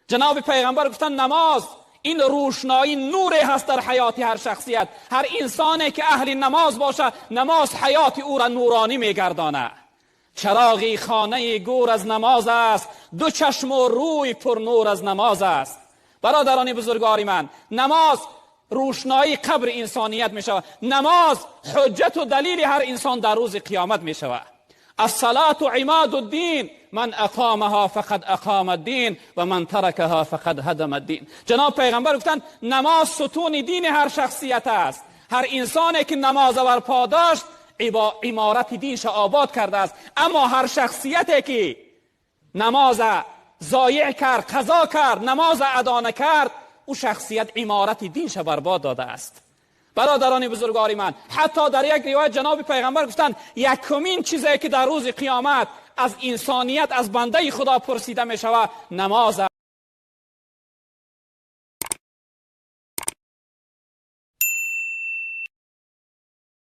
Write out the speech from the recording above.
جناب پیغمبر گفتن نماز این روشنایی نور هست در حیات هر شخصیت. هر انسانی که اهل نماز باشه، نماز حیات او را نورانی میگردانه. چراغی خانه گور از نماز است، دو چشم و روی پر نور از نماز است. برادران بزرگوار من، نماز روشنایی قبر انسانیت می شود. نماز حجت و دلیل هر انسان در روز قیامت می شود. الصلاة عماد الدین، من اقامها فقد اقام الدین و من ترکها فقد هدم الدین. جناب پیغمبر گفتند نماز ستون دین هر شخصیت است. هر انسانی که نماز بر پا داشت، عمارت دینش آباد کرده است. اما هر شخصیتی که نماز ضایع کرد، قضا کرد، نماز ادا نکرد، او شخصیت عمارت دینش برباد داده است. برادران بزرگوار من، حتی در یک روایت جناب پیغمبر گفتند یکمین چیزی که در روز قیامت از انسانیت، از بنده خدا پرسیده می شود، نماز.